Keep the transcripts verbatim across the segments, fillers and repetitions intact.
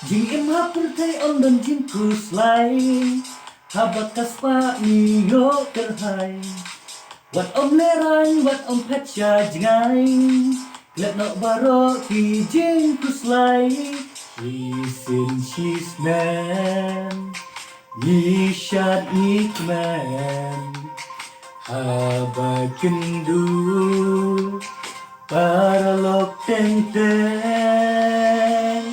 Jingim ha pyrthei ym don jingkhuslai, haba ka spah ngi ïoh kyrhai. Wat ym lehraiñ, wat ym phet sha jngai. Klet noh baroh ki jingkhuslai. Shisien shisnem ngi shad ngi kmen, haba kynduh paralok teng teng.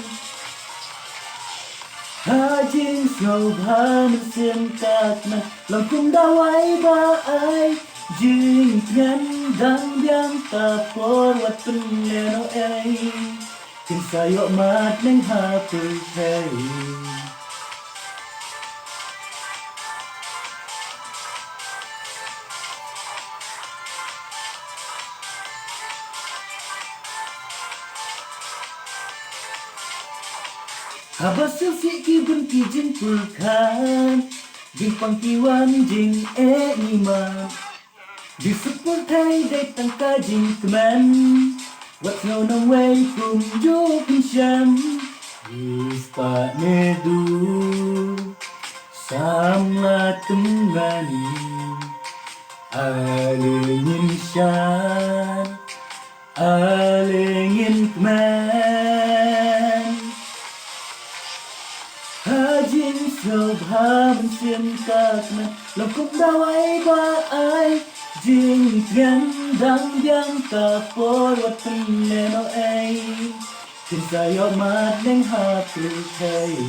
Ha jingsngewbha mynsiem ka kmen, long kum dawai ba ai jingtngen. Dang biang ka por, wat pynlehnohei, kin sa ïoh mat neng ha pyrthei. Haba sngewsih ki bun ki jingpyrkhat, jingpang ki wan jingeh ngi mad. Jingpyrthei dei tang ka jingkmen, wat sngew nongwei kumjuh phin shem. Ïa spah ne duh, samla tymmen, ale ngin shad, ale ngin kmen. Ha jingsngewbha mynsiem ka kmen, long kum dawai ba ai jingtngen. Dang biang ka por, wat pynlehnohei, kin sa ïoh mat neng ha pyrthei.